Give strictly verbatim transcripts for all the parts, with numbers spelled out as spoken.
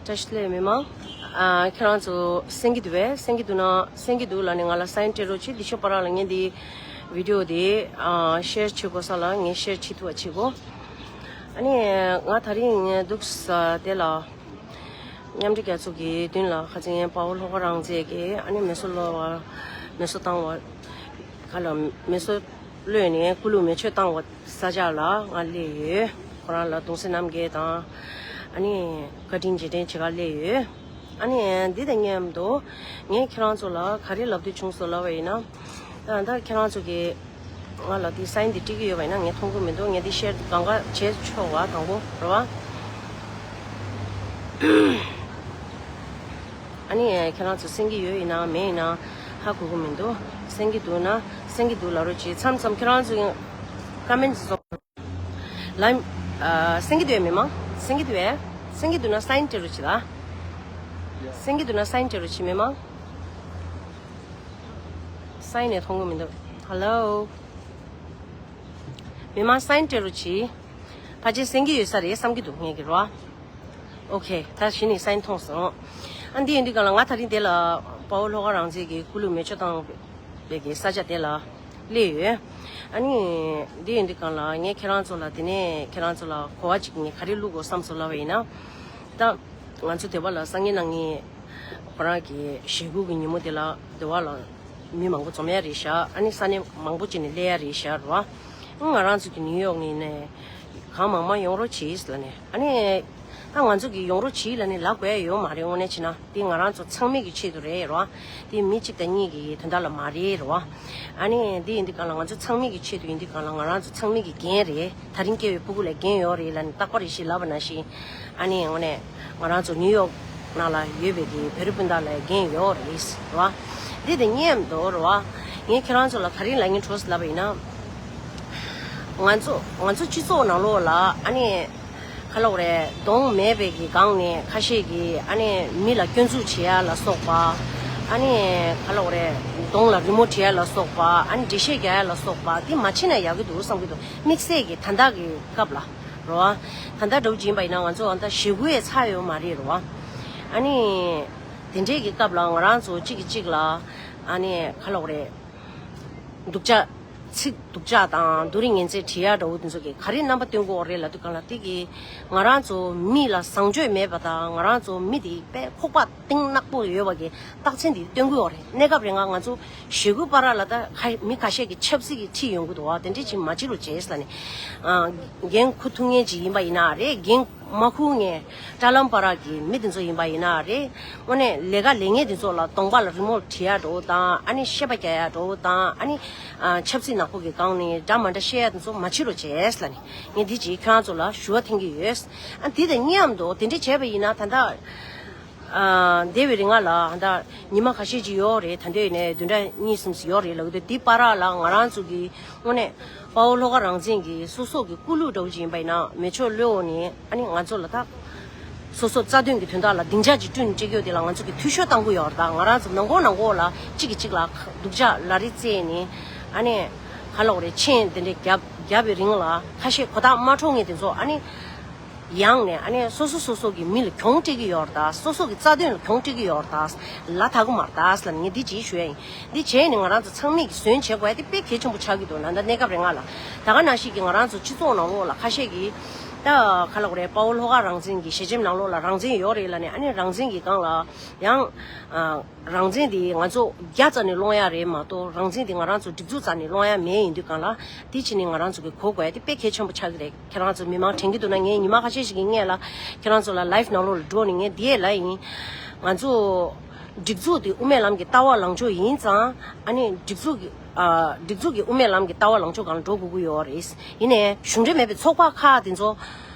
བཀྲ་ཤིས་བདེ་ལེགས་མི་མང་། ཨ། ཁྱེད་རང་ཚོ་གསན་གྱི་འདུག་པས། གསན་གྱི་འདུག་ན། གསན་གྱི་འདུག་ལབ་ནས་ང་ལ་སའིན་སྤྲད་རོགས་གྱིས། འདི་ཤོག་པ་རང་ལ་ངས་འདི་བི་ཌི་ཡོ་དེ་ཨ་ཤེར་བྱེད་དགོས་ས་ལ་ངས་ཤེར་བྱེད་ཐུབ་པ་བྱེད་དགོས། ཨ་ནི་ང་དེ་རིང་ངས་འདུག་ས་དེ་ལ་མཉམ་འབྲེལ་རྒྱལ་ཚོགས་ཀྱི་མདུན་ལ་ཁ་སང་དཔའ་བོ་ལྷོ་ཁ་རང་བཙན་གྱིས་ཨ་ནི་མེ་སོར་གློད་པ། མེ་སོར་བཏང་བ། ག་ལ་མེ་སོར་གློད་ནས་སྐུ་ལུས་མེ་མཆོད་བཏང་བ། ས་ཆ་ལ་ང་སླེབས་ཡོད། ཁོ་རང་ལ་གདུང་སེམས་མཉམ་སྐྱེད་དང་། ཨ་ནི་བཀའ་དྲིན་རྗེས་དྲན་བྱེད་གར་སླེབས་ཡོད། ཨ་ནི་འདི་དང་མཉམ་དུ་ངས་ཁྱེད་རང་ཚོ་ལ་ག་རེ་ལབ་འདོད་བྱུང་སོང་ལབ་པ་ཡིན་ན། ད་ད་ཁྱེད་རང་ཚོ་གིས་ང་ལ་དེ་སའིན་འདི་སྤྲད་ཀྱི་ཡོད་པ་ཡིན་ན་ངས་མཐོང་གི་མི་འདུག་ངས་འདི་ཤེར་གང་ག་བྱེད་ཆོག་པ་དང་པོ་རེད་པ། ཨ་ནི་ཁྱེད་རང་ཚོ་གསན་གྱི་ཡོད་ཡིན་ན་མེད་ཡིན་ན་ཧ་གོ་གི་མི་འདུག་གསན་གྱི་འདུག་ན་གསན་གྱི་འདུག་ལབ་རོགས་གྱིས། མཚམས་མཚམས་ཁྱེད་རང་ཚོ་ཀ་མེན་ཊི་སོང་། ལམ། ཨ། གསན་གྱི་འདུག་པས་མི་མང་། གསན་གྱི་འདུག་པས། གསན་གྱི་འདུག་ན་སའིན་སྤྲད་རོགས་གྱིས་ལ། གསན་གྱི་འདུག་ན་སའིན་སྤྲད་རོགས་གྱིས་མི་མང་། སའིན་ནས་མཐོང་གི་མི་འདུག་ཧ་ལོ། མི་མང་སའིན་སྤྲད་རོགས་གྱིས། ཕལ་ཆེར་གསན་གྱི་ཡོད་ས་རེད་བསམ་གྱི་འདུག་ངས་ཀྱི་རོ། ཨོ་ཁེ། ད་གཞི་ནས་སའིན་མཐོང་སོང་། ཨ། འདི་ཡིན་དུས་གང་ལ་ང་དེ་རིང་དེ་ལ་དཔའ་བོ་ལྷོ་ཁ་རང་བཙན་གྱི་སྐུ་ལུས་མེ་མཆོད་བཏང་བའི་གི་ས་ཆ་དེ་ལ་སླེབས་ཡོད། ཨ་ནི་འདི་ཡིན་དུས་གང་ལ་ངས་ཁྱེད་རང་ཚོ་ལ་དེ་ནས་ཁྱེད་རང་ཚོ་ལ་གོ་བ་ཅིག་ངས་ག་རེ་བླུག་དགོས་བསམ་སོང་ལབ་པ་ཡིན་ན། ད་ང་ཚོ་སྡེ་བ་ལ་སང་ཉིན་གནངས་ཉིན་ཁོ་རང་གི་ཞེ་དགུ་གི་ཉིན་མོ་དེ་ལ་སྡེ་བ་ལ་མི་མང་པོ་འཛོམས་ཡ་རེད་ཤག་ཨ་ནི་ས་གནས་མང་པོ་ཅིག་ནས་སླེབས་ཡ་རེད་ཤག་རོ། ང་རང་ཚོ་གི་ནིའུ་ཡོག་ནས་གང་མང་མང་ཡོང་རོགས་གྱིས་ལབ་ནས། ཨ་ནི་ད་ང་ཚོ་གི་ཡོང་རོགས་གྱིས་ལབ་ནས་ལབ་དགོས་ཡ་ཡོད་མ་རེད། དངོས་གནས་བྱས་ན་དེ་ང་རང་ཚོ་ཚང་མའི་གི་ཆེད་དུ་རེད་རོ། དེ་མི་གཅིག་དང་གཉིས་ཀྱི་དོན་དག་ལ་མ་རེད་རོ། ཨ་ནི་འདི་ཡིན་དུས་གང་ལ་ང་ཚོ་ཚང་མའི་གི་ཆེད་དུ་ཡིན་དུས་གང་ལ་ང་རང་ཚོ་ཚང་མའི་གི་འགན་རེད། དེ་རིང་སྐྱེ་བའི་ཕྲུ་གུ་ལ་འགན་ཡོད་རེད་ལབ་ནས་རྟག་པར་རེ་ཞིག་ལབ་པ་ནང་བཞིན། ཨ་ནི་དངོས་གནས་ང་རང་ཚོ་ནིའུ་ཡོག་ནང་ལ་ཡོད་པའི་གི་བོད་རིགས་སྤུན་ཟླ་ལ་འགན་ཡོད་རེད་རོ། འདི་དང་མཉམ་དུ་རོ། ངས་ཁྱེད་རང་ཚོ་ལ་ག་རེ་ལབ་སྙིང་བྲོ་ལབ་པ་ཡིན་ན། ང་ཚོ་ང་ཚོ་སྤྱི་ཚོགས་ནང་ལོགས་ལ་ཨ་ནི་ག་ལབ་དགོས་རེད། གདོང་མེད་པའི་གི་སྒང་ནས་ཁ་ཤས་ཀྱིས་ཨ་ནི་མི་ལ་སྐྱོན་འཛུགས་བྱེད་ཡ་ལ་སོགས་པ། ཨ་ནི་ག་ལབ་དགོས་རེད། གདོང་ལ་རི་མོ་བྲིས་ཡ་ལ་སོགས་པ། ཨ་ནི་འགྲེལ་བཤད་རྒྱག་ཡ་ལ་སོགས་པ་དེ་མ་བྱེད་ན་ཡག་གི་འདུག་བསམ་གྱི་འདུག་དམིགས་བསལ་གྱི་ད་ལྟ་གི་སྐབས་ལ་རོ། ད་ལྟ་འདྲ་བོ་ཅིག་ཡིན་པ་ཡིན་ན་ང་ཚོ་ད་ཞེ་དགུ་ཡས་ཚར་ཡོད་མ་རེད་རོ། ཨ་ནི་དེ་འདྲའི་གི་སྐབས་ལ་ང་རང་ཚོ་གཅིག་གིས་གཅིག་ལ་ཨ་ནི་ག་ལབ་དགོས་རེད། སྡུག་ཅག་ཚིག་སྡུག་ཅག་དང་སྡུག་རུས་ངན་ཚད་བྲིས་ཡ་འདྲ་བོ་དེ་ཚོ་གིས་ག་རེ་རྣམ་པ་སྟོན་གྱི་ཡོད་རེད་ལབ་དུས་གང་ལ་དེ་གིས་ང་རང་ཚོ་མི་ལ་བཟང་སྤྱོད་མེད་པ་དང་ང་རང་ཚོ་མི་དེ་དཔེ་ཁོག་པ་གཏིང་ནག་པོ་ཡོད་པ་གི་རྟགས་མཚན་དེ་སྟོན་གྱི་ཡོད་རེད། གནས་སྐབས་རེ་ང་ང་ཚོ་ཞེ་དགུ་བར་ལ་ད་ཁ་མི་ཁ་ཤས་ཀྱིས་ཆབ་སྲིད་ཀྱི་ཁྲིད་ཡོང་གི་འདུག་བ། དེ་འདྲས་ཅིག་མ་བྱེད་རོགས་བྱེད་ཟེར་ནས། ཨ། འགན་འཁུར་ཐུབ་མཁན་ཅིག་ཡིན་པ་ཡིན་ན་རེད། འགན་མ་འཁུར་མཁན་དྲ་ལམ་བར་གྱི་མི་དེ་ཚོ་ཡིན་པ་ཡིན་ན་རེད། དངོས་གནས་ལས་ཀ་ལས་མཁན་དེ་ཚོ་ལ་གདོང་པ་ལ་རི་མོ་བྲིས་ཡ་འདྲ་བོ་དང་ཨ་ནི་བཤད་པ་རྒྱག་ཡ་འདྲ་བོ་དང་ཨ་ནི་ཨ། ཆབ་སྲིད་ནག་པོ་གི་སྒང་ནས་འདྲ་མ་འདྲ་བཤད་ཡ་དེ་ཚོ་མ་བྱེད་རོགས་བྱེད་ཟེར་ནས་ངས་འདི་ཅིག་ཁྱོད་རང་ཚོ་ལ་ཞུ་བ་འཐེན་གྱི་ཡོད། ཨ། དེ་དང་མཉམ་དུ་དེ་འདྲ་བྱས་པ་ཡིན་ན་ད་ལྟ། ཨ། འདས་པའི་རིང་ལ་ད་ལྟ་ཉི་མ་ཁ་ཤས་ཅིག་ཡོད་རེད། ད་ལྟའི་ནས་བདུན་ཕྲག་གཉིས་གསུམ་ཞིག་ཡོད་རེད་ལབ་ཀྱི་འདུག་དེའི་བར་ལ་ང་རང་ཚོ་གི་དངོས་གནས་དཔའ་བོ་ལྷོ་ཁ་རང་བཙན་གྱི་སོ་སོ་གི་སྐུ་ལུས་འདྲ་བོ་ཅིག་ཡིན་པ་ཡིན་ན་མེ་མཆོད་གློད་འོང་ནས་ཨ་ནི་ང་ཚོ་ལ་ད་སོ་སོ་རྩ་དོན་གྱི་དོན་དག་ལ་སྡིངས་ཆ་ཅིག་བསྐྲུན་བྱེད་རྒྱུ་དེ་ལ་ང་ཚོ་གི་འཐུས་ཤོར་བཏང་གི་ཡོད་རེད། ད་ང་རང་ཚོ་ནང་ཁོག་ནང་ཁོག་ལ་གཅིག་གིས་གཅིག་ལ་སྡུག་ཅག་ལ་རེ་བཙལ་ནས་ཨ་ནི་ག་ལབ་དགོས་རེད། མཆན་དེ་འདྲས་བརྒྱབ་བརྒྱབ་པའི་རིང་ལ་ཁ་ཤས་གོ་རྟོགས་མ་འཕྲོད་མཁན་དེ་ཚོ་ཨ་ནི། ཡང་ནས་ཨ་ནི་སོ་སོ་སོ་སོ་གི་མི་ལ་གྱོང་སྤྲད་ཀྱི་ཡོད་རེད་ད། སོ་སོ་གི་རྩ་དོན་ལ་གྱོང་སྤྲད་ཀྱི་ཡོད་རེད་ད། ལ་དྭགས་མ་རེད་ད་ཟེར་ལབ་ནས་ངས་འདི་ཅིག་ཞུ་ཡ་ཡིན། འདི་བྱས་ནས་ང་རང་ཚོ་ཚང་མས་ཀྱི་ཟོན་བྱེད་དགོས་ཡ་དེ་དཔེ་གལ་ཆེན་པོ་ཆགས་ཀྱི་འདུག་ད་ལྟ་གནས་སྐབས་རེ་ང་ལ་ད་ག་ནང་བཞིན་གྱི་ང་རང་ཚོ་སྤྱི་ཚོགས་ནང་ལོགས་ལ་ཁ་ཤས་ཀྱིས་ད་ག་ལབ་དགོས་རེད། དཔའ་བོ་ལྷོ་ཁ་རང་བཙན་གྱི་ཞལ་ཆེམས་ནང་ལོགས་ལ་རང་བཙན་ཡོད་རེད་ལབ་ནས་ཨ་ནི་རང་བཙན་གྱི་སྒང་ལ་ཡང་། རང་བཙན་དེ་ང་ཚོ་རྒྱ་རྩ་ནས་སློང་ཡ་རེད་མ་གཏོགས་རང་བཙན་དེ་ང་རང་ཚོ་སྒྲིག་འཛུགས་རྩ་ནས་སློང་ཡ་མེད། ཡིན་དུས་གང་ལ་དེ་ཕྱིན་ནས་ང་རང་ཚོ་གི་གོ་དགོས་ཡ་དེ་དཔེ་གལ་ཆེན་པོ་ཆགས་ཀྱི་རེད། ཁྱེད་རང་ཚོ་མི་མང་དྲན་གྱི་འདུག་ན། ངས་ཉི་མ་ཁ་ཤས་ཤིག་གི་སྔས་ལ་ཁྱེད་རང་ཚོ་ལ་ལའིབ་ནང་ལོགས་ལ་འགྲོ་ནས་ངས་དེ་ལབ་ཡིན། ང་ཚོ་སྒྲིག་འཛུགས་དེ་དབུ་མའི་ལམ་གྱི་ལྟ་བ་ལངས་ཕྱོགས་ཡིན་ཙང་ཨ་ནི་སྒྲིག་འཛུགས་ཀྱི་ཨ་སྒྲིག་འཛུགས་ཀྱི་དབུ་མའི་ལམ་གྱི་ལྟ་བ་ལངས་ཕྱོགས་སྒང་ལ་འགྲོ་དགོས་ཀྱི་ཡོད་རེད། ཡིན་ནའི་གཞུང་འབྲེལ་མེད་པའི་ཚོགས་པ་ཁག་དེ་ཚོ་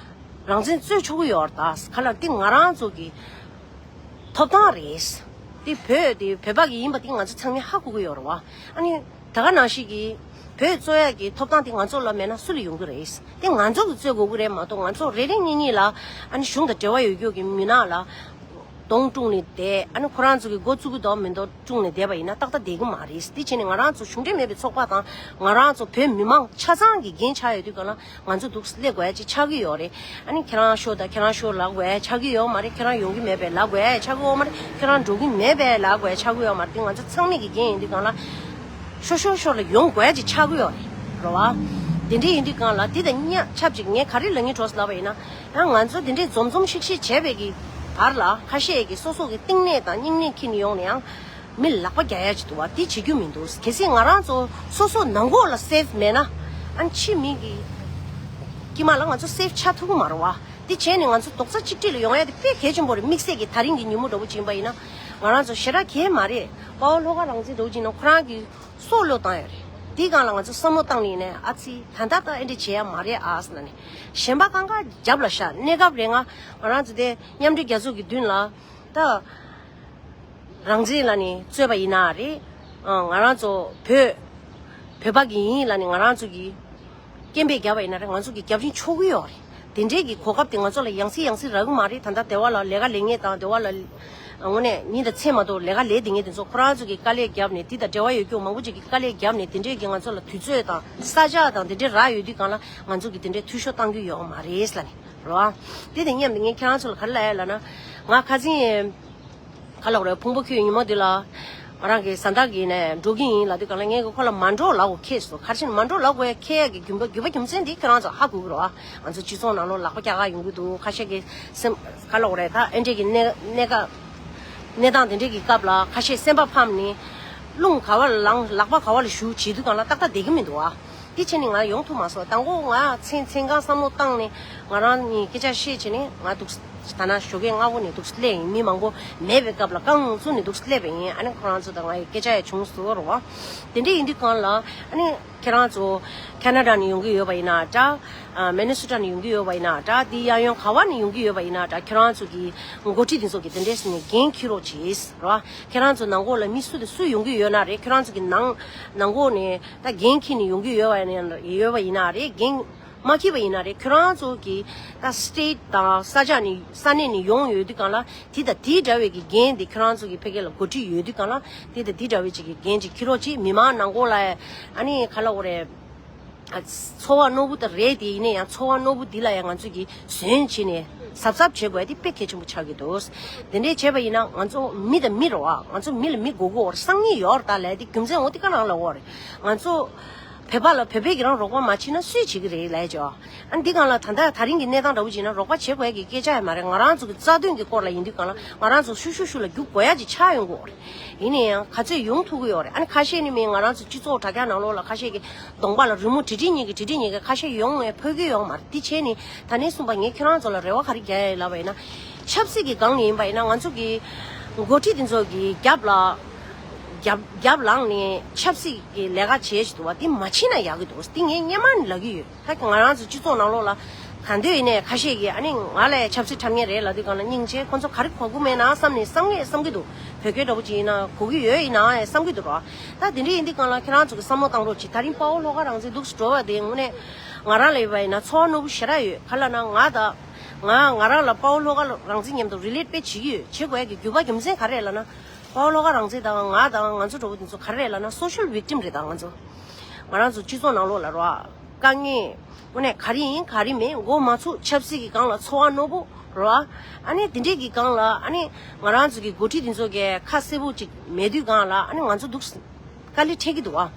རང་བཙན་རྩོད་ཆོག་གི་ཡོད་རེད་ད། ག་ལ་དེ་ང་རང་ཚོ་གི་ཐོབ་ཐང་རེད། དེ་བོད་དེ་བོད་པ་གི་ཡིན་པ་དེ་ང་ཚོ་ཚང་མས་ཧ་གོ་གི་ཡོད་རེད་བ། ཨ་ནི་ད་ག་ནང་བཞིན་གྱི་བོད་རྩོད་ཡག་གི་ཐོབ་ཐང་དེ་ང་ཚོ་ལ་མེད་ན་སུ་ལ་ཡོང་གི་རེད། དེ་ང་ཚོ་གི་རྩོད་དགོས་ཀྱི་རེད་མ་གཏོགས་ང་ཚོ་རེ་རེ་གཉིས་གཉིས་ལ་ཨ་ནི་གཞུང་དང་འབྲེལ་བ་ཡོད་རྒྱུ་གི་མི་ནག་ལ་ གདོང་དཀྲུགས་ནས་བསྡད། ཨ་ནི་ཁོ་རང་ཚོ་གི་འགོ་བཙུགས་ཀྱི་འདུག་མི་འདུག་དཀྲུགས་ནས་བསྡད་པ་ཡིན་ན་ཏག་ཏག་བསྡད་ཀྱི་མ་རེད། དེ་བྱས་ནས་ང་རང་ཚོ་གཞུང་འབྲེལ་མེད་པའི་ཚོགས་པ་དང་ང་རང་ཚོ་བོད་མི་མང་ཆ་ཚང་གི་འགན་ཆགས་ཡོད་དུས་གང་ལ་ང་ཚོ་འདུག་སླེབས་དགོས་ཡ་ཅིག་ཆགས་ཀྱི་ཡོད་རེད། ཨ་ནི་ཁྱེད་རང་ཤོག་དང་ཁྱེད་རང་ཤོག་ལབ་དགོས་ཡ་ཆགས་ཀྱི་ཡོད་མ་རེད། ཁྱེད་རང་ཡོང་གི་མེད་པས་ལབ་དགོས་ཡ་ཆགས་ཀྱི་ཡོད་མ་རེད། ཁྱེད་རང་འགྲོ་གི་མེད་པས་ལབ་དགོས་ཡ་ཆགས་ཀྱི་ཡོད་མ་རེད། དེ་ང་ཚོ་ཚང་མས་ཀྱི་འགན་ཡིན་དུས་གང་ལ། ཤོ་ཤོ་ཤོ་ལ་ཡོང་དགོས་ཅིག་ཆགས་ཀྱི་ཡོད་རེད་རོ་བ། དེ་འདྲས་ཡིན་དུས་གང་ལ་དེ་དང་མཉམ་ཆབས་ཅིག་ངས་ག་རེ་ལབ་སྙིང་བྲོ་ལབ་པ་ཡིན་ན། ཡང་ང་ཚོ་དེ་འདྲས་འཛོམས་འཛོམས་ཤིག་ཤིག་བྱས་པའི་གི་བར་ལ་ཁ་ཤས་ཀྱིས་སོ་སོ་གི་གཏིང་ནས་དང་སྙིང་ནས་འཁྱེར་ནས་ཡོང་ནས་ཡང་མི་ལག་པ་རྒྱག་ཡ་ཅིག་འདུག་བ། དེ་བྱེད་རྒྱུ་མི་འདུག་གལ་སྲིད་ང་རང་ཚོ་སོ་སོ་ནང་ཁོག་ལ་སེབ་མེད་ན། ཨ་ཕྱི་མི་གི་དཀྱིལ་མ་ལ་ང་ཚོ་སེབ་ཆགས་ཐུབ་ཀྱི་མ་རེད་བ། དེ་བྱས་ནས་ང་ཚོ་རྡོག་རྩ་གཅིག་སྒྲིལ་ལ་ཡོང་ཡ་དེ་དཔེ་གལ་ཆེན་པོ་རེད། དམིགས་བསལ་གྱི་ད་རིང་གི་ཉིན་མོ་འདྲ་བོ་ཅིག་ཡིན་པ་ཡིན་ན། ང་རང་ཚོ་ཞེ་དྲག་གལ་མ་རེད། དཔའ་བོ་བློ་དགའ་རང་བཙན་འདྲ་བོ་ཅིག་ཡིན་ན་ཁོ་རང་གི་སྲོག་བློས་བཏང་ཡོད་རེད། དེའི་སྒང་ལ་ང་ཚོ་བསམ་བློ་བཏང་ནས་ནས་ཨ་ཙི་ད་ལྟ་ད་ཨེ་འདྲ་བྱེད་ཡ་མ་རེད་ཨ་ཟེར་ནས། གཞན་པ་གང་ག་རྒྱབ་ལ་བཞག་གནས་སྐབས་རེད། ང་ང་རང་ཚོ་དེ་མཉམ་འབྲེལ་རྒྱལ་ཚོགས་ཀྱི་མདུན་ལ་ད་རང་བཙན་ལ་ནི་རྩོད་པ་ཡིན་ན་རེད། ཨ་ང་རང་ཚོ་བོད་བོད་པ་གི་ཡིན་ལ་ནི་ང་རང་ཚོ་གི་སྐད་འབོད་བརྒྱབ་པ་ཡིན་ན་རེད། ང་ཚོ་གི་རྒྱབ་རིང་ཆོག་གི་ཡོད་རེད། དེ་འདྲའི་གི་གོ་སྐབས་དེ་ང་ཚོ་ལ་ཡང་སེ་ཡང་སེ་རག་གི་མ་རེད། ད་ལྟ་སྡེ་བ་ལ་ལས་ཀ་ལས་མཁན་དང་སྡེ་བ་ལ་དངོས་གནས་ཉིན་དང་མཚན་མ་གཏོགས་ལས་ཀ་ལས་བསྡད་མཁན་དེ་ཚོ་ཁོ་རང་ཚོ་གི་དཀའ་ལས་བརྒྱབ་ནས་དེ་དང་འབྲེལ་བ་ཡོད་རྒྱུ་མང་པོ་ཅིག་གི་དཀའ་ལས་བརྒྱབ་ནས་དེ་འདྲའི་གི་ང་ཚོ་ལ་དུས་ཚོད་དང་ས་ཆ་དང་དེ་འདྲའི་རག་ཡོད་དུས་གང་ལ་ང་ཚོ་གི་དེ་འདྲའི་འཐུས་ཤོར་བཏང་རྒྱུ་ཡོད་མ་རེད་ལ་ནི་རོ། དེ་དང་མཉམ་དུ་ངས་ཁྱེད་རང་ཚོ་ལ་ག་རེ་ལབ་ཡ་ལབ་ན། ང་ཁ་སང་ག་ལབ་རེད། ཕུང་པོ་ཁྱོད་ཉི་མ་འདི་ལ་ང་རང་གི་བཟའ་ཟླ་གིས་ནས་འགྲོ་གི་ཡིན་ལབ་དུས་གང་ལ་ངས་ཁོ་ལ་མ་འགྲོ་ལབ་དགོས་ཁེལ་སོང་། ག་རེ་བྱས་ནས་མ་འགྲོ་ལབ་དགོས་ཁེལ་ཡ་གི་རྒྱུ་མ་རྒྱུ་མ་རྒྱུ་མཚན་འདི་ཁྱེད་རང་ཚོ་ཧ་གོ་གི་རེད་བ། ང་ཚོ་སྤྱི་ཚོགས་ནང་ལོགས་ལག་པ་རྒྱག་ག་ཡོང་གི་འདུག་ཁ་ཤས་ཀྱི་སེམས་ག་ལབ་དགོས་རེད། ད་ཨེ་འདྲས་ཀྱི་གནས་གནས་ཀ་གནས་སྟངས་དེ་འདྲས་ཀྱི་སྐབས་ལ་ཁ་ཤས་སེམས་པ་ཕམ་ནས་རླུང་ག་བ་ལ་ལངས་ལག་པ་ག་བ་ལ་གཞུ་བྱེད་དུས་གང་ལ་ཏག་ཏག་བསྡད་ཀྱི་མི་འདུག་བ། དེ་བྱས་ནས་ང་ཡོང་ཐུབ་མ་སོང་། དང་པོ་ང་མཚན་མཚན་གང་བསམ་བློ་བཏང་ནས་ང་རང་གཉིས་སྐད་ཆ་བཤད་བྱས་ནས་ང་འདུག་ད་ན་ཞོགས་ཀས་སྔ་པོ་ནས་འདུག་སླེབས་ཡིན། མི་མང་པོ་མེད་པའི་སྐབས་ལ་རྐང་བཙུགས་ནས་འདུག་སླེབས་པ་ཡིན། ཨ་ནི་ཁོ་རང་ཚོ་དང་ང་ཡི་སྐད་ཆ་ཡང་བྱུང་སོང་རོ། དེ་འདྲ་ཡིན་དུས་གང་ལ་ཨ་ནི་ཁྱེད་རང་ཚོ་ཁེ་ན་ཌ་ནས་ཡོང་གི་ཡོད་པ་ཡིན་ན་འདྲ། ཨ་མི་ནི་སོ་ཊ་ནས་ཡོང་གི་ཡོད་པ་ཡིན་ན་འདྲ། དེ་གཡས་གཡོན་ག་བ་ནས་ཡོང་གི་ཡོད་པ་ཡིན་ན་འདྲ། ཁྱེད་རང་ཚོ་གི་འགོ་ཁྲིད་དེ་ཚོ་གི་དེ་འདྲས་ནས་འགན་འཁྱེར་རོགས་བྱེད་རོ། ཁྱེད་རང་ཚོ་ནང་ལོགས་ལ་མི་སུ་དང་སུ་ཡོང་གི་ཡོད་ན་རེད། ཁྱེད་རང་ཚོ་གི་ནང་ནང་ལོགས་ནས་ད་འགན་འཁྱེར་ནས་ཡོང་གི་ཡོད་པ་ཡིན་ཡོད་པ་ཡིན་ན་རེད། འགན་མ་འཁྱེར་བ་ཡིན་ན་རེད། ཁྱོད་རང་ཚོ་གི་ད་སི་ཊེ་ཊི་དང་ས་ཆ་ནས་ས་གནས་ནས་ཡོང་ཡོད་དུས་གང་ལ་དེ་དང་དེ་འདྲ་བའི་གི་འགན་དེ་ཁྱོད་རང་ཚོ་གི་ཕ་གི་ལ་འགོ་ཁྲིད་ཡོད་དུས་གང་ལ་དེ་དང་དེ་འདྲ་བའི་ཅིག་གི་འགན་ཅིག་འཁྱེར་རོགས་གྱིས། མི་མང་ནང་ལོགས་ལ་ཨ་ནི་ག་ལབ་དགོས་རེད། ཚོར་བ་རྣོ་པོ་དེ་རེད། དེ་ཡིན་ན་ཡང་ཚོར་བ་རྣོ་པོ་འདི་ལ་ཡང་ང་ཚོ་གིས་ཟོན་བྱས་ནས་གཟབ་གཟབ་བྱེད་དགོས་དེ་དཔེ་གལ་ཆེན་པོ་ཆགས་ཀྱི་འདུག་དེ་འདྲས་བྱས་པ་ཡིན་ན་ང་ཚོ་མི་དང་མི་རེད་བ། ང་ཚོ་མི་ལ་མི་དགོས་ཀྱི་ཡོད་རེད། སང་ཉིན་ཡོད་རེད་ད་ལབ་དེ་རྒྱུ་མཚན་འོ་དེ་ག་རང་ལ་འོ་རེད། ང་ཚོ་བོད་པ་ལ་བོད་པས་ཀྱི་རང་རོགས་པ་མ་བྱེད་ན་སུས་བྱེད་ཀྱི་རེད་ལབ་ཀྱི་ཡོད། ཨ་ནི་འདི་སྒང་ལ་ད་ལྟ་ད་རིང་གི་གནས་སྟངས་འདྲ་བོ་བྱས་ན་རོགས་པ་བྱེད་དགོས་ཀྱི་སྐད་ཆ་ཡང་མ་རེད། ང་རང་ཚོ་གི་རྩ་དོན་གྱི་སྐོར་ལ་ཡིན་དུས་གང་ལ་ང་རང་ཚོ་ཤུ་ཤུ་ཤུ་ལ་རྒྱུག་དགོས་ཡ་ཅིག་ཆགས་ཡོང་གི་ཡོད་རེད། ཡིན་ན་ཡང་ག་ཚོད་ཡོང་ཐུབ་ཀྱི་ཡོད་རེད། ཨ་ནི་ཁ་ཤས་ནི་མིན་ང་རང་ཚོ་སྤྱི་ཚོགས་དྲ་རྒྱ་ནང་ལོགས་ལ་ཁ་ཤས་ཀྱི་གདོང་པ་ལ་རི་མོ་བྲིས་བྲིས་ཉིན་གྱི་བྲིས་བྲིས་ཉིན་གྱི་ཁ་ཤས་ཡོང་ནས་ཕོད་ཀྱི་ཡོད་མ་རེད། དེ་བྱས་ནས་ད་ནས་གསུངས་པ་ངས་ཁྱེད་རང་ཚོ་ལ་རེ་བ་ག་རེ་རྒྱག་ཡ་ཡིན་ལབ་པ་ཡིན་ན། ཆབ་སྲིད་ཀྱི་སྒང་ནས་ཡིན་པ་ཡིན་ན་ང་ཚོ་གི་འགོ་ཁྲིད་དེ་ཚོ་གི་རྒྱབ་ལ་རྒྱབ་རྒྱབ་ལངས་ནས་ཆབ་སྲིད་ཀྱི་ལས་ཀ་བྱེད་བཞིན་འདུག་བ། དེ་མ་བྱེད་ན་ཡག་གི་འདུག་དེ་ངས་སྔོན་མ་ནས་ལབ་ཀྱི་ཡོད། ད་ང་རང་ཚོ་སྤྱི་ཚོགས་ནང་ལོགས་ལ་གང་འདོད་ཡིན་ནའི་ཁ་ཤས་ཀྱིས་ཨ་ནི་ང་ལ་ཆབ་སྲིད་འཁྲབ་མཁན་རེད་ལབ་དུས་སྒང་ལ་སྙིང་རྗེ། ཁོ་ཚོ་ག་རེ་གོ་གི་མེད་ན་བསམ་ནས་བསམ་ངེས་བསམ་གྱི་འདུག་བོད་སྐད་འདྲ་པོ་ཅིག་ཡིན་ན་གོ་གི་ཡོད་ཡིན་ན་བསམ་གྱི་འདུག་ར། ད་དེ་འདྲ་ཡིན་དུས་སྒང་ལ་ཁྱེད་རང་ཚོ་གི་བསམ་བློ་བཏང་རོགས་གྱིས། ད་རིང་དཔའ་བོ་བློ་དགའ་རང་བཙན་འདུག་སེ་འགྲོ་བ་དེ་དངོས་གནས་ང་རང་ལ་ཡིན་པ་ཡིན་ན་ཚོར་བ་རྣོ་པོ་ཞེ་དྲག་ཡོད། ག་ལབ་ན་ང་ད་ང་ང་རང་ལ་དཔའ་བོ་བློ་དགའ་རང་བཙན་མཉམ་དུ་རི་ལེ་ཊི་དཔེ་བྱེད་ཀྱི་ཡོད། བྱེད་དགོས་ཡ་གི་རྒྱུ་བ་རྒྱུ་མཚན་ག་རེ་ལབ་ན། དཔའ་བོ་བློ་དགའ་རང་བཙན་དང་ང་དང་ང་ཚོ་འདྲ་པོ་དེ་ཚོ་ག་རེ་རེད་ལབ་ན་སོ་ཤལ་བིག་ཊིམ་རེད། ད་ང་ཚོ་ང་རང་ཚོ་སྤྱི་ཚོགས་ནང་ལོགས་ལ་རོ། དཀའ་ངལ་དངོས་གནས་ག་རེ་ཡིན་ག་རེ་མིན་འགོ་མ་ཚུགས་ཆབ་སྲིད་ཀྱི་སྒང་ལ་ཚོར་བ་རྣོ་པོ་རོ། ཨ་ནི་དེ་འདྲས་ཀྱི་སྒང་ལ་ཨ་ནི་ང་རང་ཚོ་གི་འགོ་ཁྲིད་དེ་ཚོ་གི་ཁ་གསལ་པོ་ཅིག་མེད་དུས་སྒང་ལ་ཨ་ནི་ང་ཚོ་འདུག་དཀའ་ལས་འཕྲད་ཀྱི་འདུག་ཨ།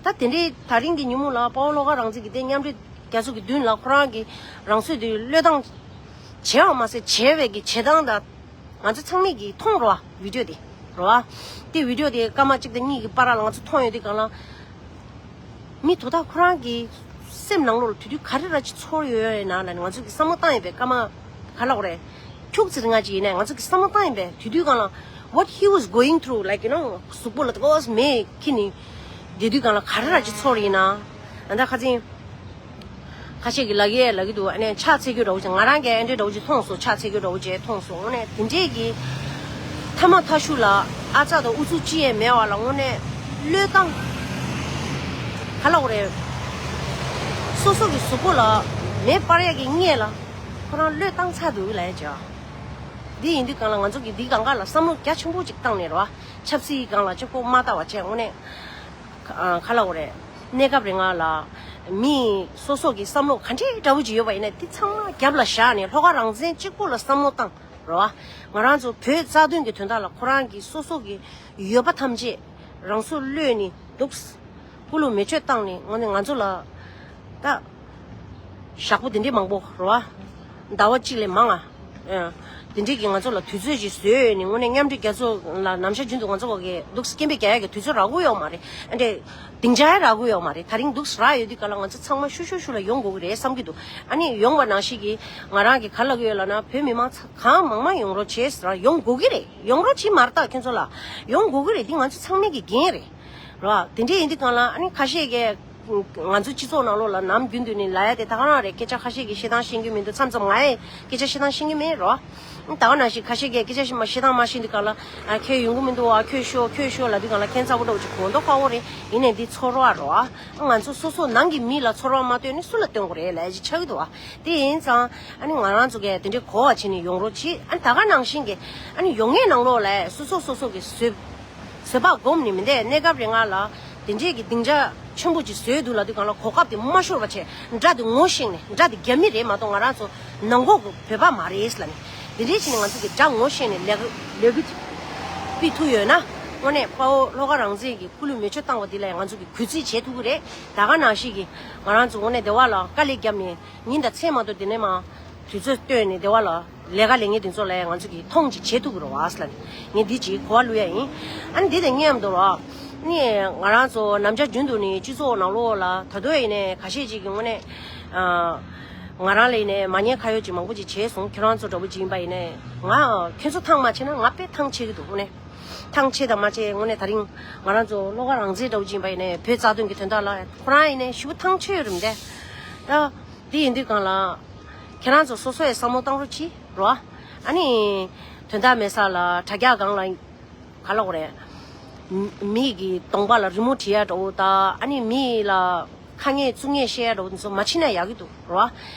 ད་དེ་འདྲས་ད་རིང་གི་ཉིན་མོ་ལ་དཔའ་བོ་བློ་དགའ་རང་བཙན་གྱི་དེ་མཉམ་འབྲེལ་རྒྱལ་ཚོགས་ཀྱི་མདུན་ལ་ཁོ་རང་གི་རང་སྲོག་དེ་བློས་བཏང་བྱས་པ་མ་ཟད་བྱས་པའི་གི་བྱེད་སྟངས་དང་། ང་ཚོ་ཚང་མས་ཀྱིས་མཐོང་རོ་བ་བི་ཌི་ཡོ་དེ་རོ་བ། དེ་བི་ཌི་ཡོ་དེ་སྐར་མ་གཅིག་དང་གཉིས་ཀྱི་བར་ལ་ང་ཚོ་མཐོང་ཡོད་དུས་སྒང་ལ། མི་དོ་བདག་ཁོ་རང་གི་སེམས་ནང་ལོགས་ལ་དེ་དུས་ག་རེ་ར་ཅིག་ཚོར་ཡོད་ཡོད་ན་ལ་ང་ཚོ་གི་བསམ་བློ་བཏང་ཡོད་པའི་སྐར་མ་ག་ལབ་དགོས་རེད། ཁྱུག་ཙམ་རིང་ང་ཅིག་ཡིན་ནའི་ང་ཚོ་གི་བསམ་བློ་བཏང་ཡོད་པའི་དེ་དུས་སྒང་ལ། What he was going through, like, you know, གཟུགས་པོ་ལ་དགོས་མེད་ཁྱི་ནི་དེ་དུས་སྒང་ལ་ག་རེ་ར་ཅིག་ཚོར་ཡིན་ན། ཨ་ད་ཁ་ཚིང་། ཁ་ཤས་ཀྱིས་ལབ་ཀྱི་ལབ་ཀྱི་འདུག་ཨ་ནི་ཕྱག་འཚལ་རྒྱུ་འདྲ་བོ་ཅིག་ང་རང་གིས་ཨེ་འདྲའི་འདྲ་བོ་ཅིག་མཐོང་སོང་། ཕྱག་འཚལ་རྒྱུ་འདྲ་བོ་ཅིག་མཐོང་སོང་། དངོས་གནས་དེ་འདྲས་ཀྱི་ཐ་མ་ཐ་ཤུ་ལ་ཨ་ཙག་དང་ཨུ་ཚུགས་ཅི་ཡང་མེད་པ་ལ་དངོས་གནས་བློས་བཏང་ག་ལབ་དགོས་རེད། སོ་སོ་གི་གཟུགས་པོ་ལ་མེ་སྤར་ཡག་གི་སྔས་ལ་ཁོ་རང་བློས་བཏང་ཚར་འདུག་ལབ་ཡ་ཅིག་འདི་ཡིན་དུས་གང་ལ་ང་ཚོ་གིས་འདིའི་སྒང་ག་ལ་བསམ་བློ་རྒྱ་ཆེན་པོ་ཅིག་བཏང་ནས་རེད་བ། ཆབ་སྲིད་སྒང་ལ་གཅིག་པོ་མ་ལྟ་བ་བྱས་དངོས་གནས། ཨ། ག་ལབ་དགོས་རེད། གནས་སྐབས་རིང་ལ་མི་སོ་སོ་གི་བསམ་བློ་ག་འདྲའི་འདྲ་བོ་ཅིག་ཡོད་པ་ཡིན་ན་དེ་ཚང་མ་རྒྱབ་ལ་བཞག་ནས་ལྷོ་ཁ་རང་བཙན་གཅིག་པོ་ལ་བསམ་བློ་བཏང་རེད་བ། ང་རང་ཚོ་བོད་རྩ་དོན་གྱི་དོན་དག་ལ་ཁོ་རང་གི་སོ་སོ་གི་ཡོད་པ་ཐམས་ཅད་རང་སྲོག་བློས་ནས་འདུག་སྐུ་ལུས་མེ་མཆོད་བཏང་ནས་དངོས་གནས་ང་ཚོ་ལ་ད་ཞག་པོ་དེ་འདྲའི་མང་པོ་རེད་བ། ཟླ་བ་གཅིག་ལས་མང་ང་། ཨ། དེ་འདྲའི་གི་ང་ཚོ་ལ་དུས་ཚོད་ཅིག་བཟོས་ནས་དངོས་གནས་མཉམ་འབྲེལ་རྒྱལ་ཚོགས་ལ་ནམ་ཞག་རྒྱུན་དུ་ང་ཚོ་གི་འདུག་སྐད་འབོད་རྒྱག་ཡག་གི་དུས་ཚོད་རག་གི་ཡོད་མ་རེད། ཨ་འདྲས་སྡིངས་ཆ་ཡང་རག་གི་ཡོད་མ་རེད། ད་རིང་འདུག་རག་ཡོད་དུས་ག་ལ་ང་ཚོ་ཚང་མ་ཤུ་ཤུ་ཤུ་ལ་ཡོང་དགོས་ཀྱི་རེད་བསམ་གྱི་འདུག་ཨ་ནི་ཡོང་བ་ནང་བཞིན་གྱི་ང་རང་གི་ག་ལབ་ཀྱི་ཡོད་ལབ་ན་བོད་མི་མང་ཚང་གང་མང་མང་ཡོང་རོགས་བྱེད་ཟེར། ཡོང་དགོས་ཀྱི་རེད། ཡོང་རོགས་བྱེད་མ་རེད། ད་ཁྱོད་ཚོ་ལ་ཡོང་དགོས་ཀྱི་རེད། འདི་ང་ཚོ་ཚང་མའི་གི་འགན་རེད། རོ། དེ་འདྲ་ཡིན་དུས་གང་ལ་ཨ་ནི་ཁ་ཤས་ཀྱིས་ང་ཚོ་སྤྱི་ཚོགས་ནང་ལོགས་ལ་ནམ་རྒྱུན་དུ་ནི་ལབ་ཡ་དེ་ད་ག་རང་རེད། སྐད་ཆ་ཁ་ཤས་ཀྱིས་བཤད་སྟངས་ཤེས་ཀྱི་མི་འདུག་མཚམས་མཚམས་ང་ཡི་སྐད་ཆ་བཤད་སྟངས་ཤེས་ཀྱི་མེད་རོ། ད་ག་ནང་བཞིན་ཁ་ཤས་ཀྱིས་སྐད་ཆ་བཤད་མ་བཤད་སྟངས་མ་ཤེས་དུས་གང་ལ་ཨ་ཁྱོད་ཡོང་གི་མི་འདུག་ཨ་ཁྱོད་ཤོག་ཁྱོད་ཤོག་ལབ་དུས་གང་ལ་ཁྱད་མཚར་པོ་འདྲ་བོ་ཅིག་གོ་མདོག་ཁ་པོ་རེད། ཡིན་ནའི་འདི་ཚོར་བ་རོ། ཨ་ང་ཚོ་སོ་སོ་ནང་གི་མི་ལ་ཚོར་བ་མ་བཏོན་ནས་སུ་ལ་བཏོན་དགོས་རེད་ལབ་ཡ་ཅིག་ཆགས་ཀྱི་འདུག་ཨ། དེ་ཡིན་ཙང་ཨ་ནི་ང་རང་ཚོ་གས་དེ་འདྲའི་གོ་བ་བྱས་ནས་ཡོང་རོགས་གྱིས། ཨ་ནི་ད་ག་ནང་བཞིན་གྱི་ཨ་ནི་ཡོང་ངེས་ནང་ལོགས་ལ་སོ་སོ་སོ་སོ་གི་བཟོད་བཟོད་པ་སྒོམ་ནས་མི་འདས་གནས་སྐབས་རིང་ལ་དེ་འདྲས་ཀྱི་སྡིངས་ཆ་ཆེན་པོ་ཅིག་བཟོས་འདུག་ལབ་དུས་གང་ལ་གོ་སྐབས་དེ་མ་ཤོར་བ་བྱས། དགྲ་དེ་ངོ་ཤེས་ནས། དགྲ་དེ་རྒྱ་མི་རེད་མ་གཏོགས་ང་རང་ཚོ་ནང་ཁོག་གི་བོད་པ་མ་རེད་ལབ་ནས། དེ་འདྲས་བྱས་ནས་ང་ཚོ་གི་དགྲ་ངོ་ཤེས་ནས་ལས་ཀ་ལས་འགུལ་སྤེལ་ཐུབ་ཡོད་ན། དངོས་གནས་དཔའ་བོ་ལྷོ་ཁ་རང་བཙན་གྱི་སྐུ་ལུས་མེ་མཆོད་བཏང་བ་འདི་ལ་ང་ཚོ་གི་གུས་བརྩི་བྱེད་ཐུབ་ཀྱི་རེད། ད་ག་ནང་བཞིན་གྱི་ང་རང་ཚོ་དངོས་གནས་བདེ་བ་ལ་དཀའ་ལས་བརྒྱབ་ནས་ཉིན་དང་མཚན་མ་གཏོགས་དེ་ནས་མ་དུས་ཚོད་བཏོན་ནས་བདེ་བ་ལ་ལས་ཀ་ལས་ངན་དེ་ཚོ་ལ་ང་ཚོ་གིས་མཐོང་ཅིག་བྱེད་ཐུབ་ཀྱི་རེད་བ་ཟེར་ལབ་ནས་ངས་འདི་ཅིག་གོ་བ་བླུག་ཡ་ཡིན། ཨ་ནི་འདི་དང་མཉམ་དུ་རོ། ནི་ང་རང་ཚོ་ནམ་ཞག་རྒྱུན་དུ་ནི་སྤྱི་ཚོགས་ནང་ལོགས་ལ་ད་དུང་ཡིན་ནའི་ཁ་ཤས་ཅིག་གི་ངོས་ནས་ཨ། ང་རང་ལ་ཡིན་ནའི་མ་ཉེས་ཁ་གཡོག་ཅིག་མང་པོ་ཅིག་བྱས་སོང་། ཁྱོད་རང་ཚོ་འདྲ་པོ་ཅིག་ཡིན་པ་ཡིན་ནའི་ང་ཁྱོད་ཚོ་ཐང་མ་ཆད་ན་ང་དཔེ་ཐང་ཆད་ཀྱི་འདུག་དངོས་གནས་ཐང་ཆད་དང་མ་ཆད་དངོས་གནས་ད་རིང་ང་རང་ཚོ་བློ་དགའ་རང་བཙན་འདྲ་པོ་ཅིག་ཡིན་པ་ཡིན་ནའི་བོད་རྩ་དོན་གྱི་དོན་དག་ལ་ཁོ་རང་ཡིན་ནའི་ཞེ་པོ་ཐང་ཆད་ཡོད་རེད་མི་འདུག་ད། དེ་ཡིན་དུས་གང་ལ། ཁྱེད་རང་ཚོ་སོ་སོ་ཡི་བསམ་བློ་བཏང་རོགས་གྱིས་རོ། ཨ་ནི། དོན་དག་མེད་ས་ལ་དྲ་རྒྱ་སྒང་ལ། ག་ལབ་དགོས་རེད། མི་མི་གི་གདོང་པ་ལ་རི་མོ་བྲིས་ཡ་འདྲ་བོ་དང་ཨ་ནི་མི་ལ་ཁ་ངན་བཙུགས་ངན་བཤད་ཡ་འདྲ་བོ་དེ་ཚོ་མ་བྱེད་ན་ཡག་གི་འདུག་རོ།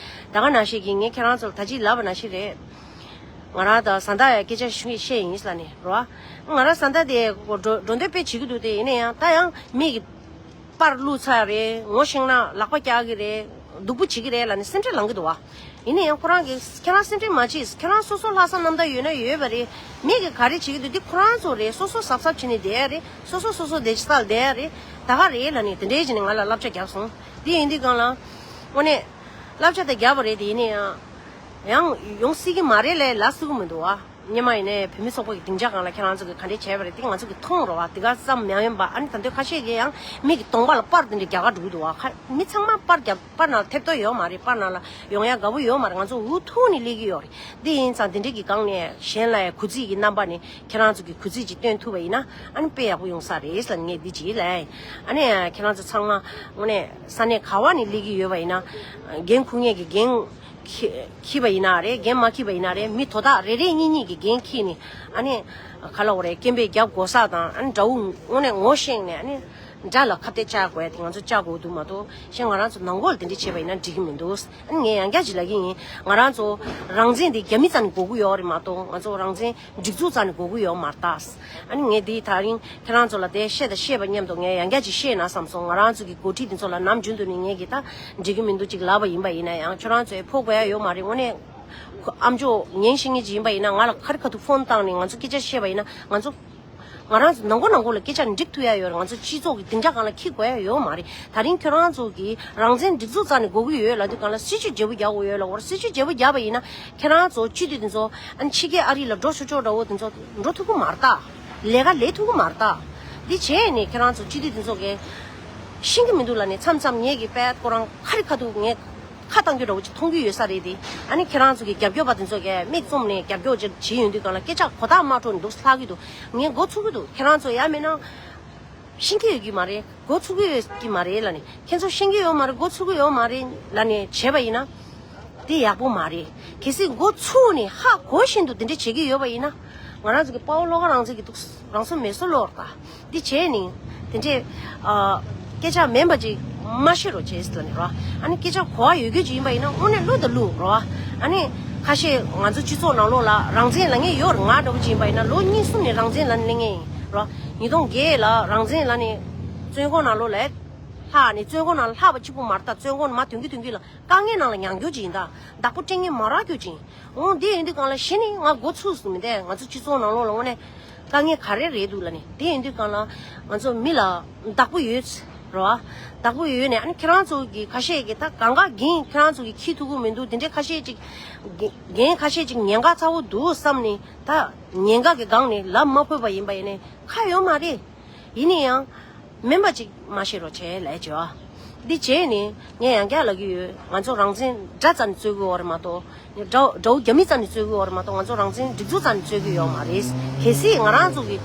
ད་ག་ནང་བཞིན་གྱི་ངས་ཁྱེད་རང་ཚོ་ལ་ད་ཅི་ལབ་པ་ནང་བཞིན་རེད། ང་རང་དང་བཟའ་ཟླ་ཡ་སྐད་ཆ་ཞུ་བཤད་ཡིན་ཟེར་ནས་རོ། ང་རང་བཟའ་ཟླ་དེ་འགྲོ་འགྲོ་འདོད་དཔེ་བྱེད་ཀྱི་འདུག་དེ་ཡིན་ན་ཡང་ད་ཡང་མི་གི་པར་བླུགས་ཚར་རེད། ངོ་ཤེས་ན་ལག་པ་བཀྱག་གི་རེད། སྡུག་པོ་བྱེད་ཀྱི་རེད་ལབ་ནས་སེམས་ཁྲལ་ལངས་ཀྱི་འདུག་བ། ཡིན་ན་ཡང་ཁོ་རང་གིས་ཁྱེད་རང་སེམས་ཁྲལ་མ་བྱེད། ཁྱེད་རང་སོ་སོ་ལྷག་བསམ་རྣམ་དག་ཡོད་ན་ཡོད་པ་རེད། མི་གིས་ག་རེ་བྱེད་ཀྱི་འདུག་འདི་ཁོ་རང་ཚོ་རེད། སོ་སོ་གཟབ་གཟབ་བྱས་ནས་བསྡད་ཡ་རེད། སོ་སོ་སོ་སོ་བདེ་ཅི་ལྟར་བསྡད་ཡ་རེད། ད་ག་རེད་ལབ་ནས་དེ་འདྲའི་བྱས་ནས་ང་ལ་བསླབ་བྱ་བརྒྱབ་སོང་། དེ་ཡིན་དུས་གང་ལ། དངོས་གནས། བསླབ་བྱ་དེ་བརྒྱབ་པ་རེད་དེ་ཡིན་ན་ཡང་། ཡང་ཡོང་སྲིད་ཀྱི་མ་རེད་ལབ་ལབ་སྲིད་ཀྱི་མི་འདུག་བ། སྔོན་མ་ཡིན་ནའི་བོད་མི་ཚོགས་པ་གི་སྡིངས་ཆ་སྒང་ལ་ཁྱེད་རང་ཚོ་གིས་ག་འདྲས་བྱས་པ་རེད་དེ་ང་ཚོ་གིས་མཐོང་རོགས་བ། དེ་ག་ཙམ་མ་ཡིན་པ་ཨ་ནི་ད་དུང་ཁ་ཤས་ཀྱིས་ཡང་མི་གི་གདོང་པ་ལ་པར་དེ་འདྲས་རྒྱག་ག་འགྲོ་གི་འདུག་བ། ཁ་མི་ཚང་མ་པར་རྒྱག་པར་ནང་ཐེབས་ཏོ་ཡོད་མ་རེད། པར་ནང་ལ་ཡོང་ཡ་དགའ་པོ་ཡོད་མ་རེད། ང་ཚོ་འུ་ཐུག་ནས་སླེབས་ཀྱི་ཡོད་རེད། དེ་ཡིན་ཙང་དེ་འདྲས་ཀྱི་སྒང་ནས་གཞན་ལ་ཡང་གུས་བརྩི་གི་རྣམ་པ་ནས་ཁྱེད་རང་ཚོ་གིས་གུས་བརྩི་ཅིག་སྟོན་ཐུབ་པ་ཡིན་ན་ཨ་ནི་དཔེ་ཡག་པོ་ཡོང་ས་རེད་ཟེར་ངས་འདི་ཅིག་ལབ་ཡིན། ཨ་ནི་ཁྱེད་རང་ཚོ་ཚང་མ་དངོས་གནས་ས་གནས་ག་བ་ནས་སླེབས་ཀྱི་ཡོད་པ་ཡིན་ན་འགན་འཁུར་མཁན་གྱི་འགན་འཁྱེར་པ་ཡིན་ན་རེད། འགན་མ་འཁྱེར་པ་ཡིན་ན་རེད། མི་དོ་བདག་རེ་རེ་གཉིས་གཉིས་ཀྱི་འགན་འཁྱེར་ནས་ཨ་ནི་ག་ལབ་དགོས་རེད། སྐད་འབོད་རྒྱབ་དགོས་ས་དང་ཨ་ནི་དགྲ་བོ་དངོས་གནས་ངོ་ཤེས་ནས་ཨ་ནི་དགྲ་ལ་ཁ་གཏད་བཅག་དགོས་ཡ་དེ་ང་ཚོ་བཅག་དགོས་འདུག་མ་གཏོགས་གཞན་ང་རང་ཚོ་ནང་ཁོག་ལ་དེ་འདྲ་བྱས་པ་ཡིན་ན་འགྲིག་གི་མི་འདུག་ཨ་ནི་ངས་ཡང་བསྐྱར་ཅིག་ལབ་ཀྱི་ཡིན། ང་རང་ཚོ་རང་བཙན་དེ་རྒྱ་མི་རྩ་ནས་དགོས་ཀྱི་ཡོད་རེད་མ་གཏོགས་ང་ཚོ་རང་བཙན་སྒྲིག་འཛུགས་རྩ་ནས་དགོས་ཀྱི་ཡོད་མ་རེད་ད། ཨ་ནི་ངས་འདི་དེ་རིང་ཁྱེད་རང་ཚོ་ལ་དེ་བཤད་དང་བཤད་པ་མཉམ་དུ་ངས་ཡང་བསྐྱར་ཅིག་བཤད་ན་བསམ་སོང་། ང་རང་ཚོ་གི་འགོ་ཁྲིད་འདི་ཚོ་ལ་ནམ་རྒྱུན་དུ་ནས་ངས་གི་ད་འགྲིག་གི་མི་འདུག་ཅིག་ལབ་པ་ཡིན་པ་ཡིན་ན་ཡང་ཁྱོད་རང་ཚོས་ཕོག་དགོས་ཡ་ཡོད་མ་རེད། དངོས་གནས་ཁོ་ཨ་མཆོག་ཉན་ཤེས་མཁན་ཅིག་ཡིན་པ་ཡིན་ན་ང་ལ་ཁ་རི་ཁ་ཐུག་ཕོན་བཏང་ནས་ང་ཚོ་སྐད་ཆ་བཤད་པ་ཡིན་ན་ང་ཚོ་ང་རང་ཚོ་ནང་ཁོག་ནང་ཁོག་ལ་སྐད་ཆ་འགྲིག་ཐུབ་ཡ་ཡོད་རེད། ང་ཚོ་སྤྱི་ཚོགས་ཀྱི་སྡིངས་ཆ་སྒང་ལ་འཁྱེར་དགོས་ཡ་ཡོད་མ་རེད། ད་རིང་ཁྱོད་རང་ཚོ་གིས་རང་བཙན་སྒྲིག་འཛུགས་རྩ་ནས་དགོས་ཀྱི་ཡོད་ལབ་དུས་སྒང་ལ་སྲིད་བྱུས་བརྗེ་པོ་རྒྱག་དགོས་ཡོད་ལབ་དགོས་རེད། སྲིད་བྱུས་བརྗེ་པོ་རྒྱག་པ་ཡིན་ན་ཁྱེད་རང་ཚོ་སྤྱི་འཐུས་དེ་ཚོ་ཨ་ནི་ཕྱི་རྒྱལ་ཨ་རི་ལ་འགྲོ་ཆོག་ཆོག་འདྲ་བོ་དེ་ཚོ་འགྲོ་ཐུབ་ཀྱི་མ་རེད་ད། ལས་ཀ་ལས་ཐུབ་ཀྱི་མ་རེད་ད། འདི་བྱས་ནས་ཁྱེད་རང་ཚོ་སྤྱི་འཐུས་དེ་ཚོ་གིས་ཤེས་ཀྱི་མི་འདུག་ལབ་ནས་མཚམས་མཚམས་ངེད་ཀྱི་པད་ཁོ་རང་ཁ་རི་ཁ་ཐུག་ངས་ཁ་བཏང་རྒྱུ་འདྲ་བོ་ཅིག་མཐོང་གི་ཡོད་ས་རེད་དེ། ཨ་ནི་ཁྱེད་རང་ཚོ་གི་རྒྱབ་སྐྱོར་པ་དེ་ཚོ་གིས་མིག་བཙུམ་ནས་རྒྱབ་སྐྱོར་ཅིག་བྱེད་ཡོང་དུས་སྒང་ལ་སྐད་ཆ་གོ་ཐག་མ་ཆོད་འདུག་ལྷག་གི་འདུག་ངས་མགོ་ཚོད་ཀྱི་འདུག་ཁྱེད་རང་ཚོ་ཡ་མེད་ན་ཤེས་ཀྱི་ཡོད་ཀྱི་མ་རེད། མགོ་ཚོད་ཀྱི་ཡོད་ཀྱི་མ་རེད་ལབ་ནས། ཁྱེད་ཚོ་ཤེས་ཀྱི་ཡོད་མ་རེད། མགོ་ཚོད་ཀྱི་ཡོད་མ་རེད་ལབ་ནས་བྱས་པ་ཡིན་ན། དེ་ཡག་པོ་མ་རེད། གལ་སྲིད་མགོ་ཚོས་ནས་ཧ་གོ་བཞིན་དུ་དེ་འདྲ་བྱེད་ཀྱི་ཡོད་པ་ཡིན་ན། ང་རང་ཚོ་གི་དཔའ་བོ་བློ་དགའ་རང་བཙན་གྱི་འདུག་རང་སྲོག་མེ་སྲོག་བློ་བདེ་འདི་བྱས་ནས་དེ་འདྲས་ཨ་སྐད་ཆ་མིན་པ་ཅིག་མ་བཤད་རོགས་བྱས་ཟེར་ནས་རོ། ཨ་ནི་སྐད་ཆ་གོ་བ་ཡོད་རྒྱུ་ཅིག་ཡིན་པ་ཡིན་ན་དངོས་གནས་བློ་དང་བློ་རོ། ཨ་ནི་ ཁ་ཤས་ང་ཚོ་སྤྱི་ཚོགས་ནང་ལོགས་ལ་རང་བཙན་ལབ་མཁན་ཡོད་རེད། ང་འདྲ་པོ་ཅིག་ཡིན་པ་ཡིན་ན་ལོ་གཉིས་གསུམ་ནས་རང་བཙན་ལབ་ནས་གླེང་མཁན་ཡིན་རོ། ཉིས་སྟོང་བརྒྱད་ལ་རང་བཙན་ལབ་ནས་བཙོན་ཁང་ནང་ལོགས་ལ་ལྷག་ནས་བཙོན་ཁང་ནང་ལྷག་པ་གཅིག་པུ་མ་རེད། ད་བཙོན་ཁང་ནང་མར་ཐོན་གི་ཐོན་གི་ལ་དཀའ་ངལ་ནང་ལ་མྱངས་རྒྱུ་ཅིག་ཡིན། ད་བདག་པོ་སྤྲད་མཁན་མ་རག་རྒྱུ་ཅིག་ཡིན། འོ་འདི་ཡིན་དུས་གང་ལ་གཞི་ནས་ང་མགོ་ཚུགས་སུ་མི་བསྡད། ང་ཚོ་སྤྱི་ཚོགས་ནང་ལོགས་ལ་དངོས་གནས་དཀའ་ངལ་ག་རེ་རེད་འདུག་ལབ་ནས། དེ་ཡིན་དུས་གང་ལ་ང་ཚོ་མི་ལ་བདག་པོ་ཡོད་རེད་བ། བདག་པོ་ཡོད་ནས་ཨ་ནི་ཁྱེད་རང་ཚོ་གི་ཁ་ཤས་ཀྱི་ད་གང་ག་འགན་ཁྱེད་རང་ཚོ་གི་འཁྱེར་ཐུབ་ཀྱི་མི་འདུག་དེ་འདྲའི་ཁ་ཤས་ཅིག་འགན་ཁ་ཤས་ཅིག་ཉེན་ཁ་ཚ་བོ་འདུག་བསམ་ནས་ད་ཉེན་ཁ་གི་སྒང་ནས་ལབ་མ་ཕོད་པ་ཡིན་པ་ཡིན་ནའི་ཁ་ཡོད་མ་རེད། ཡིན་ན་ཡང་། དམན་པ་ཅིག་མ་བཤད་རོགས་བྱས་ལབ་བྱས་པ། འདི་བྱས་ནས་ངས་ཡང་བསྐྱར་ལབ་ཀྱི་ཡོད། ང་ཚོ་རང་བཙན་དགྲ་རྩ་ནས་རྩོད་ཀྱི་ཡོད་རེད་མ་གཏོགས། དགྲ་དགྲ་བོ་རྒྱ་མི་རྩ་ནས་རྩོད་ཀྱི་ཡོད་རེད་མ་གཏོགས། ང་ཚོ་རང་བཙན་སྒྲིག་འཛུགས་རྩ་ནས་རྩོད་ཀྱི་ཡོད་མ་རེད། གལ་སྲིད་ང་རང་ཚོ་གི་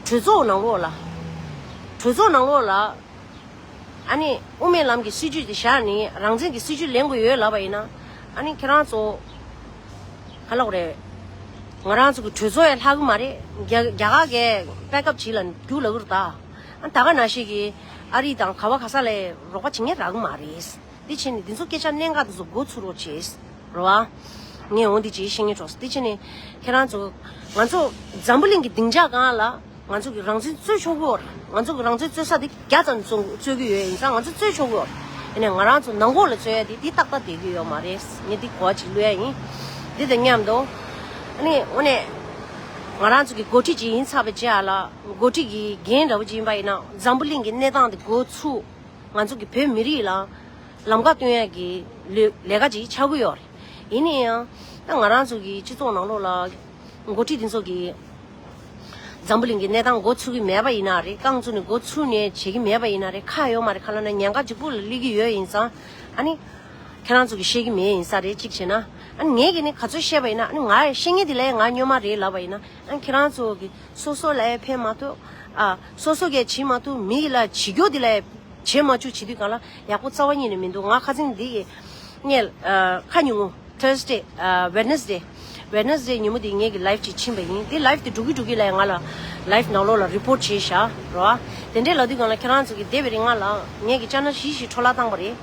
གྲོས་ཚོགས་ནང་ལོགས་ལ། གྲོས་ཚོགས་ནང་ལོགས་ལ། ཨ་ནི་དབུ་མའི་ལམ་གྱི་སྲིད་བྱུས་དེ་བཞག་ནས་རང་བཙན་གྱི་སྲིད་བྱུས་ལེན་དགོས་ཡོད་ལབ་པ་ཡིན་ན། ཨ་ནི་ཁྱེད་རང་ཚོ་ག་ལབ་དགོས་རེད། ང་རང་ཚོ་གི་གྲོས་ཚོགས་ཡང་ལྷག་གི་མ་རེད། རྒྱ་རྒྱ་གར་གས་པེག་ཨབ་བྱེད་ལ་རྒྱུགས་ལབ་ཀྱི་རེད་ད། ཨ་ད་ག་ནང་བཞིན་གྱི་ཨ་རི་དང་ག་བ་ག་ས་ལ་རོགས་པ་བྱེད་མཁན་རག་གི་མ་རེད། འདི་བྱས་ནས་འདི་ཚོ་སྐད་ཆ་གནད་འགག་འདི་ཚོ་མགོ་ཚུགས་རོགས་བྱེད། རེད་བ། ངས་འོ་འདི་ཅིག་བཤད་ངེས་འགྲོ། འདི་བྱས་ནས་ཁྱེད་རང་ཚོ་ང་ཚོ་འཛམ་བུ་གླིང་གི་སྡིངས་ཆ་སྒང་ལ་ང་ཚོ་གི་རང་བཙན་རྩོད་ཆོག་གི་ཡོད་རེད། ང་ཚོ་གི་རང་བཙན་རྩོད་ས་འདི་རྒྱ་ཙམ་རྩོད་རྩོད་ཀྱི་ཡོད་ཡིན་ཙང་ང་ཚོ་རྩོད་ཆོག་གི་ཡོད་རེད། ཡིན་ནའི་ང་རང་ཚོ་ནང་ཁོག་ལ་རྩོད་ཡ་འདི་འདི་ཏག་ཏག་བསྡད་ཀྱི་ཡོད་མ་རེད། ངས་འདི་གོ་བ་ཅིག་བླུག་ཡ་ཡིན། འདི་དང་མཉམ་དུ་ཨ་ནི་དངོས་གནས་ང་རང་ཚོ་གི་འགོ་ཁྲིད་ཅིག་ཡིན་ཚར་བའི་རྗེས་ལ་འགོ་ཁྲིད་ཀྱི་འགན་འདྲ་བོ་ཅིག་ཡིན་པ་ཡིན་ན་འཛམ་བུ་གླིང་གི་གནས་སྟངས་འདི་འགོ་ཚུགས། ང་ཚོ་གི་བོད་མི་རིགས་ལ་ལམ་ཁ་སྟོན་ཡ་གི་ལས་ལས་ཀ་ཅིག་ཆགས་ཀྱི་ཡོད་རེད། ཡིན་ན་ཡང་ད་ང་རང་ཚོ་གི་སྤྱི་ཚོགས་ནང་ལོགས་ལ་འགོ་ཁྲིད་དེ་ཚོ་གི་འཛམ་བུ་གླིང་གི་གནས་སྟངས་འགོ་ཚུགས་ཀྱི་མེད་པ་ཡིན་ན་རེད། རྐང་བཙུགས་ནས་འགོ་ཚུགས་ནས་བྱེད་ཀྱི་མེད་པ་ཡིན་ན་རེད། ཁ་ཡོད་མ་རེད། ཁ་ལ་ན་ཉེན་ཁ་གཅིག་པུ་ལ་སླེབས་ཀྱི་ཡོད་ཡིན་ཙང་ཨ་ནི་ཁྱེད་རང་ཚོ་གི་ཤེས་ཀྱི་མེད་ཡིན་ས་རེད། གཅིག་བྱས་ན་ཨ་ནི་ངས་ཀྱི་ནི་ག་ཚོད་བཤད་པ་ཡིན་ན་ཨ་ནི་ང་ཤེས་ངེས་དེ་ལས་ང་སྨྱོན་མ་རེད་ལབ་པ་ཡིན་ན་ཨ་ནི་ཁྱེད་རང་ཚོ་གི་སོ་སོ་ལ་ཡང་ཕན་མ་ཐོགས། ཨ་སོ་སོ་གས་བྱེད་མ་ཐུབ། མི་ལ་བྱེད་རྒྱུ་དེ་ལ་ཡང་བྱེད་མ་བཅུག་བྱེད་དུས་གང་ལ་ཡག་པོ་རྩ་བ་ཉིད་ནས་མི་འདུག་ང་ཁ་སང་འདི་གི་ངས་ཨ་ཁ་ཉིན་མོ་Thursday ཨ་Wednesday Wednesday ཉིན་མོ་དེ་ངེད་ཀྱི་live ཅིག་ཕྱིན་པ་ཡིན། དེ་live དེ་འགྲོ་གི་འགྲོ་གི་ལ་ཡང་ང་ལ་live ནང་ལོགས་ལ་report བྱས་བཞག་རོ། དེ་འདྲས་ལབ་དུས་གང་ལ་ཁྱེད་རང་ཚོ་གི་བསྡད་པའི་རིང་ང་ལ་ངེད་ཀྱི་channel བཞི་ཞིག་འཕྲོ་བརླག་བཏང་པ་རེད།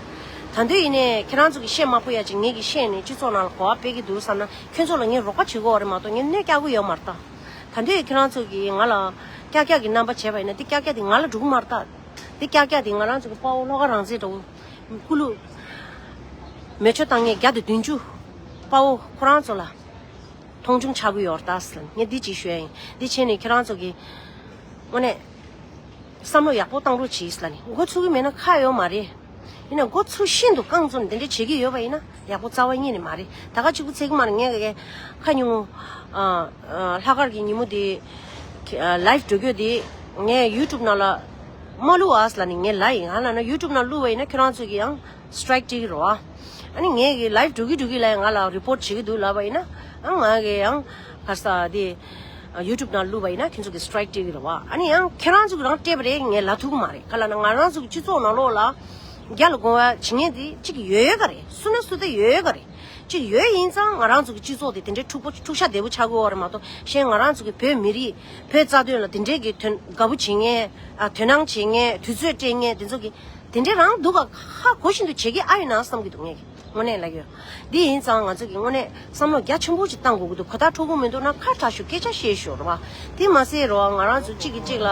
ད་དུང་ཡིན་ནའི་ཁྱེད་རང་ཚོ་གི་བཤད་མ་ཕོད་ཡ་ཅིག་ངེད་ཀྱི་བཤད་ནས་སྤྱི་ཚོགས་ནང་ལ་གོ་བ་སྤེལ་གི་འདུག་བསམ་ན་ཁྱོད་ཚོ་ལ་ངས་རོགས་པ་བྱེད་དགོས་པ་རེད་མ་གཏོགས་ངས་གནོད་སྐྱེལ་གི་ཡོད་མ་རེད་ད། ད་དུང་ཁྱེད་རང་ཚོ་གིས་ང་ལ་ཀྱག་ཀྱག་གི་རྣམ་པ་བྱས་པ་ཡིན་ན་དེ་ཀྱག་ཀྱག་དེ་ང་ལ་འགྲོ་གི་མ་རེད་ད། དེ་ཀྱག་ཀྱག་དེ་ང་རང་ཚོ་གི་དཔའ་བོ་བློ་དགའ་རང་བཙན་འདྲ་བོ་སྐུ་ལུས་མེ་མཆོད་བཏང་མཁན་བརྒྱ་དང་བདུན་ཅུ་དཔའ་བོ་ཁོ་རང་ཚོ་ལ་མཐོང་ཆུང་ཆགས་ཀྱི་ཡོད་རེད་ད་ཟེར་ངས་འདི་ཅིག་ཞུ་ཡ་ཡིན། འདི་བྱས་ནས་ཁྱེད་རང་ཚོ་གིས་དངོས་གནས་བསམ་བློ་ཡག་པོ་བཏང་རོགས་གྱིས་ལབ་ནས། འགོ་ཚུགས་ཀྱི་མེད་ན་ཁག་ཡོད་མ་རེད། ཡིན་ན་འགོ་ཚུགས་ཤིན་ཏུ་རྐང་བཙུགས་ནས་དེ་འདྲ་བྱེད་ཀྱི་ཡོད་པ་ཡིན་ན་ཡག་པོ་རྩ་བ་ཉིད་ནས་མ་རེད། ད་ག་གཅིག་པུ་ཚད་ཀྱི་མ་རེད། ངས་ཁ་ཉིན་མོ་ཨ་ཨ་ལྷག་དཀར་གྱི་ཉིན་མོ་དེ་ཨ་live འགྲོ་རྒྱུ་དེ་ངས་YouTube ནང་ལ་མ་བླུག་ཨ་ལབ་ནས་ངས་ལབ་ཡིན། ང་ལབ་ན་YouTube ནང་བླུག་པ་ཡིན་ན་ཁྱོད་རང་ཚོ་གི་ཡང་strike སྤྲད་ཀྱི་རེད་བ། ཨ་ནི་ངས་གི་live འགྲོ་གི་འགྲོ་གི་ལ་ཡང་ང་ལ་report བྱེད་ཀྱི་འདུག་ལབ་པ་ཡིན་ན་ཨ་ང་གི་ཡང་ག་ས་དེ་YouTube ནང་བླུག་པ་ཡིན་ན་ཁྱོད་ཚོ་གི་strike སྤྲད་ཀྱི་རེད་བ། ཨ་ནི་ཡང་ཁྱེད་རང་ཚོ་གི་རང་སྤྲད་པ་རེད། ངས་ལབ་ཐུབ་ཀྱི་མ་རེད། ག་ལབ་ན་ང་རང་ཚོ་གི་སྤྱི་ཚོགས་ནང་ལོགས་ལ་རྒྱ་ལ་དགོངས་པ་བྱེད་མཁན་དེ་གཅིག་ཡོད་ཡོད་ག་རེད། སུ་ན་སུ་དེ་ཡོད་ཡོད་ག་རེད། གཅིག་ཡོད་ཡིན་ཙང་ང་རང་ཚོ་གི་སྤྱི་ཚོགས་དེ་དེ་འདྲའི་འཁྲུག་པོ་འཁྲུག་ཆ་དོད་པོ་ཆགས་ཀྱི་ཡོད་རེད་མ་གཏོགས་གཞན་ང་རང་ཚོ་གི་བོད་མི་རིགས་བོད་རྩ་དོན་ལ་དེ་འདྲའི་གི་དོན་དགའ་པོ་བྱེད་མཁན་ཨ་དོ་སྣང་བྱེད་མཁན་དུས་ཚོད་སྤྲད་མཁན་དེ་ཚོ་གི་དེ་འདྲའི་རང་སྡུག་ག་ཧ་གོ་བཞིན་དུ་བྱེད་ཀྱི་ཨ་ཡིན་ན་བསམ་གྱི་འདུག་ངས་ཀྱི་དངོས་གནས་ལབ་ཡོད། འདི་ཡིན་ཙང་ང་ཚོ་གི་དངོས་གནས་བསམ་བློ་རྒྱ་ཆེན་པོ་ཅིག་བཏང་དགོས་ཀྱི་འདུག་གོ་ཐག་འཕྲོད་ཀྱི་མི་འདུག་ན་ཁ་གྲག་ཞུ་སྐད་ཆ་བཤད་ཞོར་བ། དེ་མ་ཟད་རོ་ང་རང་ཚོ་གཅིག་གིས་གཅིག་ལ་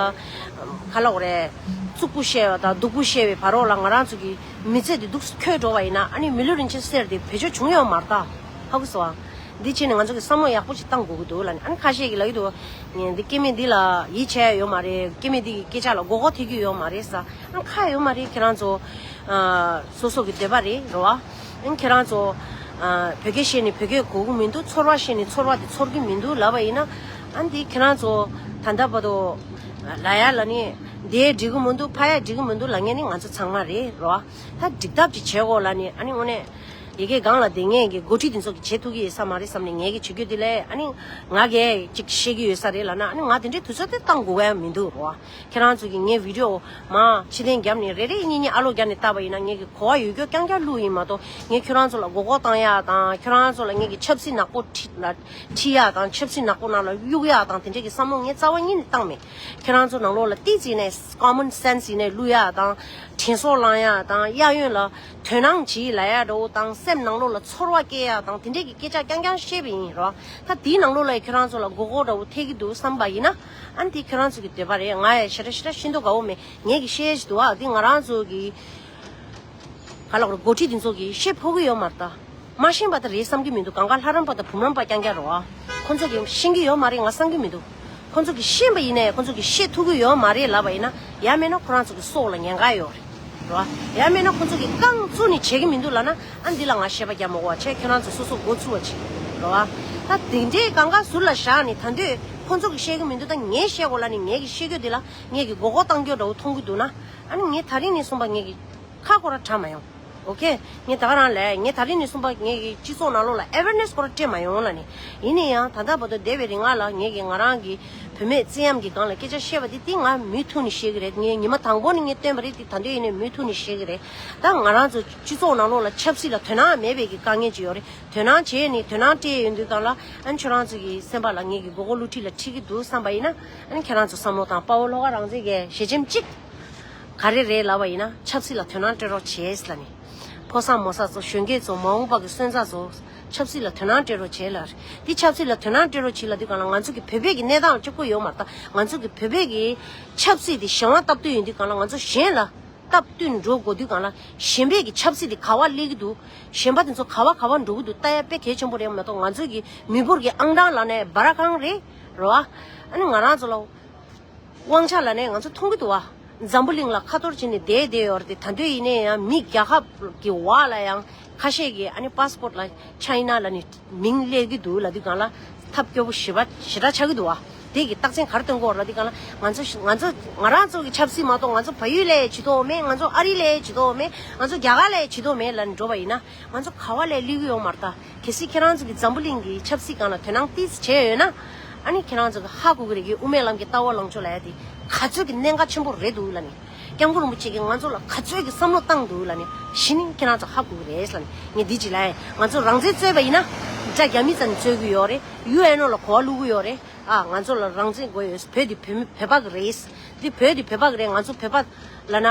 ག་ལབ་དགོས་རེད། རྩུབ་པོ་བཤད་པ་དང་སྡུག་པོ་བཤད་པའི་བར་རོགས་ལ་ང་རང་ཚོ་གི་མི་ཚེ་འདི་སྡུག་ཁྱོད་འགྲོ་བ་ཡིན་ན་ཨ་ནི་མི་ལུས་རིན་ཆེན་གསེར་དེ་བེད་སྤྱོད་བྱུང་ཡོད་མ་རེད་ད། ཧ་གོ་སོང་ཨ། འདི་བྱས་ནས་ང་ཚོ་གི་བསམ་བློ་ཡག་པོ་ཞིག་བཏང་དགོས་ཀྱི་འདུག་ལབ་ནས་ཨ་ནི་ཁ་ཤས་ཀྱིས་ལབ་ཀྱི་འདུག་ངས་འདི་སྐྱེ་དམན་འདི་ལ་ཡིད་ཆེས་ཡོད་མ་རེད། སྐྱེ་དམན་འདི་གི་སྐད་ཆ་ལ་མགོ་སྐོར་ཐེབས་ཀྱི་ཡོད་མ་རེད་ཟེར། ཨ་ཁ་ཡོད་མ་རེད། ཁྱེད་རང་ཚོ་ཨ་སོ་སོ་གི་འདོད་པ་རེད་རེད་བ། ཨ་ནི་ཁྱེད་རང་ཚོ་ཨ་བོད་སྐད་བཤད་ནས་བོད་སྐད་གོ་གི་མི་འདུག་ཚོར་བ་བཤད་ནས་ཚོར་བ་དེ་ཚོར་གི་མི་འདུག་ལབ་པ་ཡིན་ན་ཨ་འདི་ཁྱེད་རང་ཚོ་ད་ལྟ་བར་དུ་ལབ་ཡ་ལབ་ནས་འདི་འགྲིག་གི་མི་འདུག་ཕ་ཡ་འགྲིག་གི་མི་འདུག་ལབ་མཁན་ནི་ང་ཚོ་ཚང་མ་རེད་རེད་བ། ད་འགྲིག་ཐབས་ཅིག་བྱེད་དགོས་ལབ་ནས་ཨ་ནི་དངོས་གནས། ཡ་གི་སྒང་ལ་དེ་ངས་ཀྱི་འགོ་ཁྲིད་དེ་ཚོ་གི་བྱེད་ཐུབ་ཀྱི་ཡོད་ས་མ་རེད་བསམ་ནས་ངས་ཀྱི་བྱེད་རྒྱུ་དེ་ལས་ཨ་ནི་ང་གས་ཅིག་བཤད་ཀྱི་ཡོད་ས་རེད་ལབ་ན་ཨ་ནི་ང་དེ་འདྲའི་དུས་ཚོད་དེ་བཏང་དགོས་ཀྱི་མི་འདུག་རོ། ཁྱེད་རང་ཚོ་གི་ངའི་བི་ཌི་ཡོ་མ་ཕྱི་ཐེངས་བརྒྱབ་ནས་རེ་རེ་གཉིས་གཉིས་ཨ་ལོ་བརྒྱབ་ནས་བལྟས་པ་ཡིན་ན་ངས་ཀྱི་གོ་བ་ཡོད་རྒྱུ་རྐྱང་རྐྱང་བླུགས་ཡིན་མ་གཏོགས་ངས་ཁྱེད་རང་ཚོ་ལ་མགོ་སྐོར་བཏང་ཡག་དང་ཁྱེད་རང་ཚོ་ལ་ངས་ཀྱི་ཆབ་སྲིད་ནག་པོ་ཁྲིད་ལ་ཁྲིད་ཡག་དང་ཆབ་སྲིད་ནག་པོ་ནང་ལ་གཡུག་ཡག་དང་དེ་འདྲས་ཀྱི་བསམ་བློ་ངས་རྩ་བ་ཉིད་ནས་བཏང་མེད། ཁྱེད་རང་ཚོ་ནང་ལོགས་ལ་ཏིས་ཡིན་ནས་common sense ཡིན་ནས་བླུག་ཡག་དང་དྲན་གསོ་བསླང་ཡག་དང་གཡས་གཡོན་ལ་དོ་སྣང་བྱེད་ལབ་ཡག་འདྲ་བོ་དང་ སེམས་ནང་ལོགས་ལ་ཚོར་བ་སྐྱེ་ཡ་དང་དེ་འདྲས་ཀྱི་སྐད་ཆ་རྐྱང་རྐྱང་བཤད་པ་ཡིན་རོ། ད་དེའི་ནང་ལོགས་ལ་ཁྱོད་རང་ཚོ་ལ་མགོ་སྐོར་འདྲ་བོ་ཐེབས་ཀྱི་འདུག་བསམ་པ་ཡིན་ན། ཨ་ནི་དེ་ཁྱོད་རང་ཚོ་གི་འདོད་པ་རེད། ང་ཡ་ཞེ་དྲག་ཞེ་དྲག་ཤེས་འདོད་དགའ་བོ་མེད། ངས་ཀྱི་བཤད་ཞིག་འདུག་ཨ། དེ་ང་རང་ཚོ་གི་ག་ལ་གོ་འགོ་ཁྲིད་དེ་ཚོ་གི་བཤད་ཕོད་ཀྱི་ཡོད་མ་རེད་ད། མ་ཤེས་པ་ད་རེད་བསམ་གྱི་མི་འདུག་གང་ག་ལྷ་རམས་པ་དང་བུམ་རམས་པ་རྐྱང་རྐྱང་རེད་བ། ཁོང་ཚོ་གི་ཤེས་ཀྱི་ཡོད་མ་རེད་ང་བསམ་གྱི་མི་འདུག་ཁོང་ཚོ་གི་ཤེས་པ་ཡིན་ནའི་ཁོང་ཚོ་གི་བཤད་ཐུབ་ཀྱི་ཡོད་མ་རེད་ལབ་པ་ཡིན་ན། ཡང་མིན་ན་ཁོ་རང་ཚོ་གི་སྲོག་ལ་ཉེན་ཁ་ཡོད་རེད། རེད་བ། ཡང་མིན་ན་ཁོང་ཚོ་གི་རྐང་བཙུགས་ནས་བྱེད་ཀྱི་མི་འདུག་ལབ་ན། ཨ་འདི་ལ་ང་བཤད་པ་རྒྱག་མ་དགོས་པ་བྱས། ཁྱོད་རང་ཚོ་སོ་སོ་འགོ་ཚུགས་པ་བྱེད། རེད་བ། ད་དེ་འདྲའི་གང་ག་ཟུར་ལ་བཞག་ནས་ད་འདོད་ཁོང་ཚོ་གི་བཤད་ཀྱི་མི་འདུག་ད་ངས་བཤད་དགོས་ལབ་ནས་ངས་གི་བཤད་རྒྱུ་འདི་ལ་ངས་གི་མགོ་སྐོར་བཏང་རྒྱུ་འདྲ་བོ་མཐོང་གི་འདུག་ན། ཨ་ནི་ངས་ད་རིང་ནས་བཟུང་པ་ངས་གི་ཁ་སྐོར་ར་དྲ་མ་ཡོང་། ཨོ་ཁེ། ངས་ད་ག་རང་ལས་ངས་ད་རིང་ནས་བཟུང་པ་ངས་གི་སྤྱི་ཚོགས་ནང་ལོགས་ལ་ཨེ་ཝེར་ནེ་སི་སྐོར་སྤྲད་མ་ཡོང་ལབ་ནས། ཡིན་ན་ཡང་ད་ལྟ་བར་དུ་འདས་པའི་རིང་ལ་ངས་གི་ང་རང་གི་བུད་མེད་བཙན་གཡེམ་གྱི་སྒང་ལ་སྐད་ཆ་བཤད་པ་དེ་དེ་ང་མུ་མཐུད་ནས་བཤད་གི་རེད། ངས་ཉི་མ་དང་པོ་ནས་ངས་བཏོན་པ་རེད། དེ་ད་འདོད་ཡིན་ནའི་མུ་མཐུད་ནས་བཤད་གི་རེད། ད་ང་རང་ཚོ་སྤྱི་ཚོགས་ནང་ལོགས་ལ་ཆབ་སྲིད་ལ་དོ་སྣང་མེད་པའི་གི་དཀའ་ངལ་ཅིག་ཡོད་རེད། དོ་སྣང་བྱས་ནས་དོ་སྣང་སྤྲད་ཡོང་དུས་སྒང་ལ་ཨ་ནི་ཁྱོད་རང་ཚོ་གི་སེམས་པ་ལ་ངས་གི་མགོ་སྐོར་བསླུ་བྲིད་ལ་ཁྲིད་ཀྱི་འདུག་བསམ་པ་ཡིན་ན། ཨ་ནི་ཁྱེད་རང་ཚོ་བསམ་བློ་བཏང་། དཔའ་བོ་ལྷོ་ཁ་རང་བཙན་གྱི་ཞལ་ཆེམས་གཅིག་ག་རེ་རེད་ལབ་པ་ཡིན་ན། ཆབ་སྲིད་ལ་དོ་སྣང་སྤྲད་རོགས་བྱེད་ལབ་ནས། ཕོ་གསར་མོ་གསར་ཚོ། གཞོན་སྐྱེས་ཚོ། མ་འོངས་པ་གི་སོན་རྩ་ཚོ། ཆབ་སྲིད་ལ་དོ་སྣང་སྤྲད་རོགས་བྱེད་ལབ། འདི་ཆབ་སྲིད་ལ་དོ་སྣང་སྤྲད་རོགས་བྱེད་ལབ་དུས་སྒང་ལ་ང་ཚོ་གི་བོད་པའི་གི་གནས་སྟངས་ལ་གཅིག་པོ་ཡོད་མ་རེད་ད། ང་ཚོ་གི་བོད་པའི་གི་ཆབ་སྲིད་དེ་གཞན་དབང་སྟབས་བསྟུན་ཡོང་དུས་སྒང་ལ། ང་ཚོ་གཞན་ལ་སྟབས་བསྟུན་འགྲོ་དགོས་དུས་སྒང་ལ། གཞན་པའི་གི་ཆབ་སྲིད་དེ་ག་པར་སླེབས་ཀྱི་འདུག་གཞན་པ་དེ་ཚོ་ག་པར་ག་པར་འགྲོ་གི་འདུག་ལྟ་ཡ་དཔེ་གལ་ཆེན་པོ་རེད་མ་གཏོགས། ང་ཚོ་གི་མི་འབོར་གྱི་ཨང་གྲངས་ལབ་ནའི་འབའ་ར་གང་རེད། རེད་བ། ཨ་ནི་ང་རང་ཚོ་ལ་དབང་ཆ་ལབ་ནའི་ང་ཚོ་མཐོང་གི་འདུག་བ། འཛམ་བུ་གླིང་ལ་ཁ་གཏོར་བྱས་ནས་བསྡད་བསྡད་ཡོད་རེད་དེ། ད་འདོད་ཡིན་ནའི་ཡང་མི་རྒྱལ་ཁབ་ཀྱི་འོག་ལ་ཡང་ཁ་ཤས་ཀྱིས་ཨ་ནི་པ་སི་པོར་ཊི་ལ་ཆའི་ན་ལབ་ནས་མིང་སླེབས་ཀྱི་འདུག་ལབ་དུས་སྒང་ལ། ཐབས་སྐྱོ་པོ་ཞེ་པོ་ཞེ་དྲག་ཆགས་ཀྱི་འདུག་བ། དེ་གི་རྟགས་མཚན་ག་རེ་སྟོན་གྱི་ཡོད་རེད་ལབ་དུས་སྒང་ལ། ང་ཚོ་ང་ཚོ་ང་རང་ཚོ་གི་ཆབ་སྲིད་མ་གཏོགས་ང་ཚོ་བལ་ཡུལ་ལ་བྱེད་དོ་མེད། ང་ཚོ་ཨ་རི་ལ་བྱེད་དོ་མེད། ང་ཚོ་རྒྱ་གར་ལ་བྱེད་དོ་མེད་ལབ་ནས་འགྲོ་བ་ཡིན་ན། ང་ཚོ་ག་པ་ལ་སླེབས་ཀྱི་ཡོད་མ་རེད་ད། གལ་སྲིད་ཁྱེད་རང་ཚོ་གི་འཛམ་བུ་གླིང་གི་ཆབ་སྲིད་སྒང་ལ་དོ་སྣང་ཏོག་ཙམ་བྱས་ཡོད་ན། ཨ་ནི་ཁྱེད་རང་ཚོ་གི་ཧ་གོ་གི་རེད། གི་དབུ་མའི་ལམ་གྱི་ལྟ་བ་ལངས་ཕྱོགས་ལབ་ཡ་དེ་ག་ཚོད་ཀྱི་གནད་འགག་ཆེན་པོ་རེད་འདུག་ལབ་ནས། སྐྱབས་མགོན་རིན་པོ་ཆེ་གིས་ང་ཚོ་ལ་ག་ཚོད་ཀྱི་བསམ་བློ་བཏང་འདུག་ལབ་ནས་གཞི་ནས་ཁྱེད་རང་ཚོ་ཧ་གོ་གི་རེད་ལབ་ནས། ངས་འདི་ཅིག་ལབ་ཡ། ང་ཚོ་རང་བཙན་རྩོད་པ་ཡིན་ན་དགྲ་རྒྱ་མི་རྩ་ནས་རྩོད་ཀྱི་ཡོད་རེད། ཡུ་ཨེན་ཨོ་ལ་གོ་བ་བླུག་གི་ཡོད་རེད། ཨ། ང་ཚོ་ལ་རང་བཙན་དགོས་ཡོད། བོད་འདི་བོད་མི་བོད་པ་གི་རེད། འདི་བོད་འདི་བོད་པ་གི་རེད། ང་ཚོ་བོད་པ་ལབ་ན་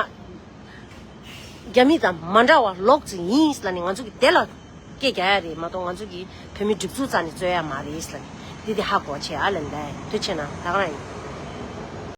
རྒྱ་མི་དང་མ་འདྲ་བ་ལོག་ཙམ་ཡིན་ལབ་ནས། ང་ཚོ་གི་དེ་ལ་སྐད་རྒྱག་ཡ་རེད་མ་གཏོགས། ང་ཚོ་གི་བོད་མི་སྒྲིག་འཛུགས་རྩ་ནས་རྩོད་ཡ་མ་རེད་ལབ་ནས། འདི་དེ་ཧ་གོ་བྱས་ཨ་ལན་ལ་ཐུགས་ཆེ་གནང་། ད་ག་རང་ཡིན།